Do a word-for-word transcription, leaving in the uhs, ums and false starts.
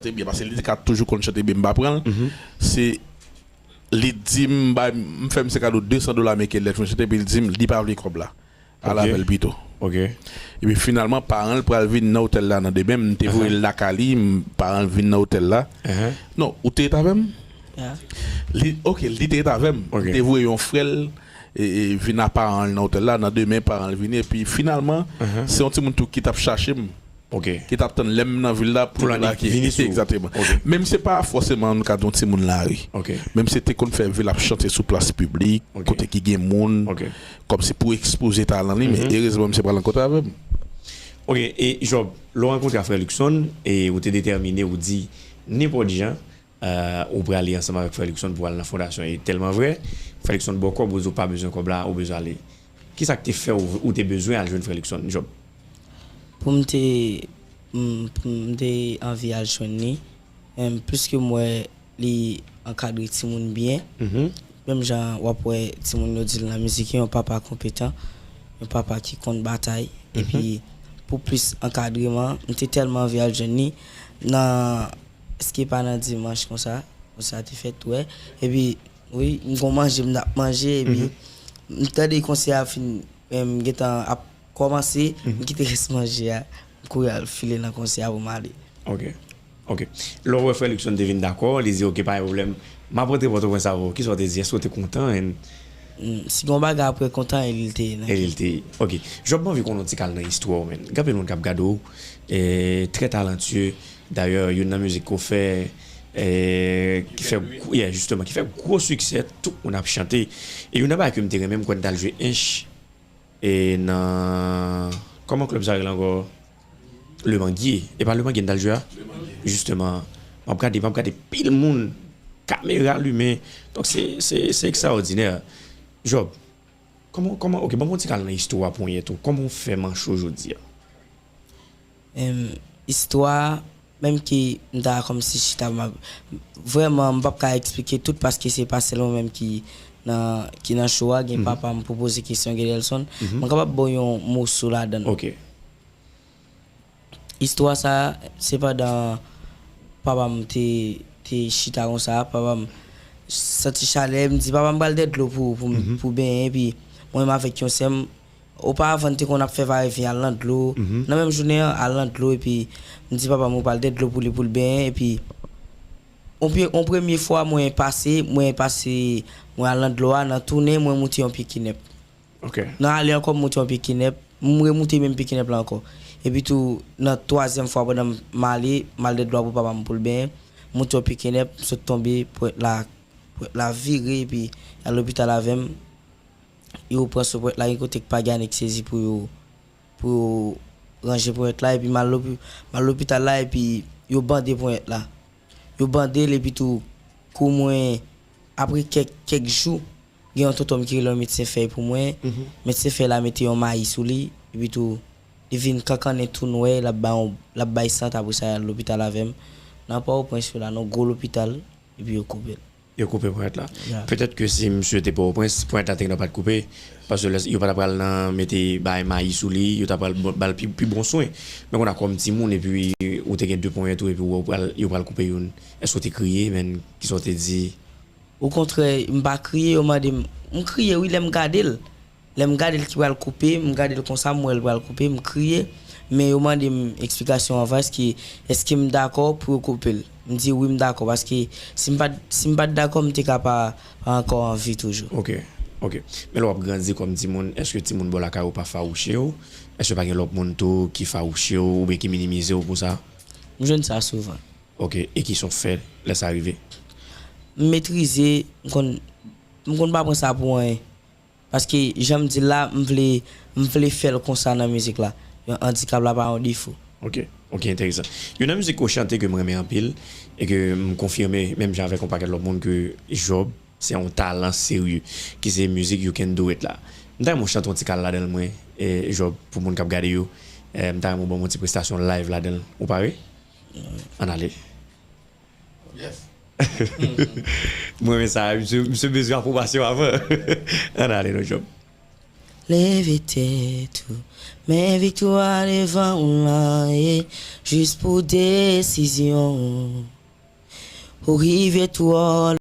chante byen, paske li te ka toujou konn chante byen, m pa pran l. Se li di m, bay, m fè misye kado de san dola ameriken lè l fin chante, epi li di m li pa vle kòb la. Al avè l pito. Epi finalman, paran l pral vin nan otèl la nan demen. M te voye l lakay li, m- paran l vin nan otèl la. Non, ou te ret avè m? Li, ok, li te ret avè m. M te voye yon frè l e, e, vin a paran l nan otèl la. Nan demen, paran l vini. Epi finalman, se yon timoun tou ki t ap chache m. Ki t ap tann lè m nan vil la pou l lage. Egzakteman. Men misye pa fòseman yon ka di yon timoun lari. Men misye te konn fè vi l ap chante sou plas piblik, kote ki gen moun, kòmsi pou ekspoze talan li, men erezman misye pral rankontre avè m. Ok, e Job, lè w rankontre a frè Luckson, e ou te detèmine, ou di, nenpòt jan, euh, ou prale ansanm avèk frè Luckson pou al nan fondasyon. E tèlman vrè, frè Luckson ba w kòb, ou di w pa bezwen kòb la, ou bezwen ale. Kisa k te fè w, ou te bezwen al jwenn frè Luckson, Job? Pou m te, m- pou m te anvi al jwenn li, em, pliske m wè li ankadre timoun byen, menm jan w ap wè timoun yo di l nan mizik, yon papa konpetan, yon papa ki konn batay, epi pou plis ankadreman, m te tèlman anvi al jwenn li nan, èske pa nan dimanch konsa, konsa te fèt, wè, epi, wi, m gon manje m t ap manje, epi m tande konsè a fin, em, gentan ap kòmanse, m kite rès manje a, m kouri al file nan konsè a pou m ale. Ok. Ok. Lè w wè frè Luckson te vin dakò, li di, ok, pa gen pwoblèm, m ap rantre Pòtoprens avè w. Kisa w te di? Èske w te kontan? And Mm, si gon bagay apre kontan, e li te ye nan e li te ye. Ok. Job, m anvi konnen yon ti kal nan istwa w, men. Gen anpil moun k ap gade w, e, trè talantye. Dayè, youn nan mizik ke w fè, e, ki fè, yeah, jisteman, ki fè gwo siksè, tout moun ap chante. E youn nan bagay ke m te renmen, m kwè n t al jwe Ench, e nan, kòman klèb sa rele ankò? Le Manguier. E pa Le Manguier n t al jwe a? Jisteman, m ap gade, m ap gade pil moun, kamera limen. Donk, se, se, se ekstraòdinè. Job, kòman, kòman, ok, ban m yon ti kal nan istwa ponyèt ou. Kòman w fè manch ou jodi a? Em, istwa, menm ke m ta kòmsi chita, m ap, vrèman, m p ap ka eksplike tout paske se pa sèl mwen menm ki nan, ki nan show a, gen papa m pou poze kesyon, gen Delson. Mwen kapab ba w yon moso ladan l. Ok. Istwa sa, se pandan papa m te, te chita konsa, papa m santi chalè, m di, "Papa, m pral dèyè dlo pou, pou, pou benyen," epi mwen menm avèk yon sè m, oparavan, n te konn ap fè vayevyen, al nan dlo. Nan menm jounen an, al nan dlo, epi m di papa m, "Ou pral dèyè dlo pou li, pou l benyen," epi on pye- on premye fwa, mwen pase, mwen pase, mwen al nan dlo a, nan tounen, mwen moute yon pye kenèp. Ok. Nan ale ankò, m moute yon pye kenèp, m remoute menm pye kenèp la ankò. Epi tou, nan twazyèm fwa, pandan m ale, m al dèyè dlo a pou papa m pou l benyen, m moute yon pye kenèp, m sot tonbe, pwent la, pwent la vire, epi y al lopital avè m. Yo pran sou pwent la, gen kote k pa gen anestezi pou yo, pou yo ranje ponyèt la, epi m al lopi- m al lopital la, epi yo bande ponyèt la. Yo bande l, epi tou, kou mwen, apre kèk, kèk jou, gen yon tonton m ki rele yon medsen fèy pou mwen. Medsen fèy la mete yon mayi sou li, epi tou, li vin kankannen tou nwè, l ap bay yon, l ap bay sant, apre sa, y al lopital avè m. Nan Pòtoprens yo la, nan gwo lopital, epi yo koupe l. Yo koupe ponyèt la. Petèt ke si misye te Pòtoprens, ponyèt la te gentan pa t koupe, paske lè, yo pa ta pral nan mete bay mayi sou li, yo ta pral ba l pi, pi bon swen. Men kounye a kòm timoun, epi ou te gen de ponyèt ou, epi ou pral, yo pral koupe youn. Èske w te kriye, men kisa w te di? Okontrè, m pa kriye, yo mande m, m kriye wi lè m gade l. Lè m gade l ki pral koupe, m gade l konsa, m wè l pral koupe, m kriye. Men yo mande m eksplikasyon anvan, èske, èske m dakò pou yo koupe l? M di wi, m dakò, paske si m pa t, si m pa t dakò, m te ka pa, pa ankò an vi toujou. Ok, ok. Men lè w ap grandi kòm timoun, èske timoun bò lakay ou pa fawouche w? Èske pa gen lòt moun tou ki fawouche w oubyen ki minimize w pou sa? M jwenn sa souvan. Ok, e kisa w fè lè sa rive? M metrize, m konn, m konn pa pran sa pou anyen. Paske, jan m di l la, m vle, m vle fè l konsa nan mizik la. Yon andikap la pa yon defo. Ok, ok, enteresan. Youn nan mizik ke w chante ke m renmen anpil, e ke m konfime, menm jan avèk yon pakèt lòt moun, ke Job se yon talan serye, ki se mizik You Can Do It la. M ta renmen w chante yon ti kal ladan l mwen, e, Job, pou moun k ap gade yo. E, m ta renmen w ban m yon ti prestasyon live ladan l. Ou pare? Ann ale. Yes. M renmen sa, misye, misye bezwen apwobasyon avan. Ann ale non, Job. Leve tèt ou, men viktwa devan ou la ye, jis pou desizyon ou. Ou rive twò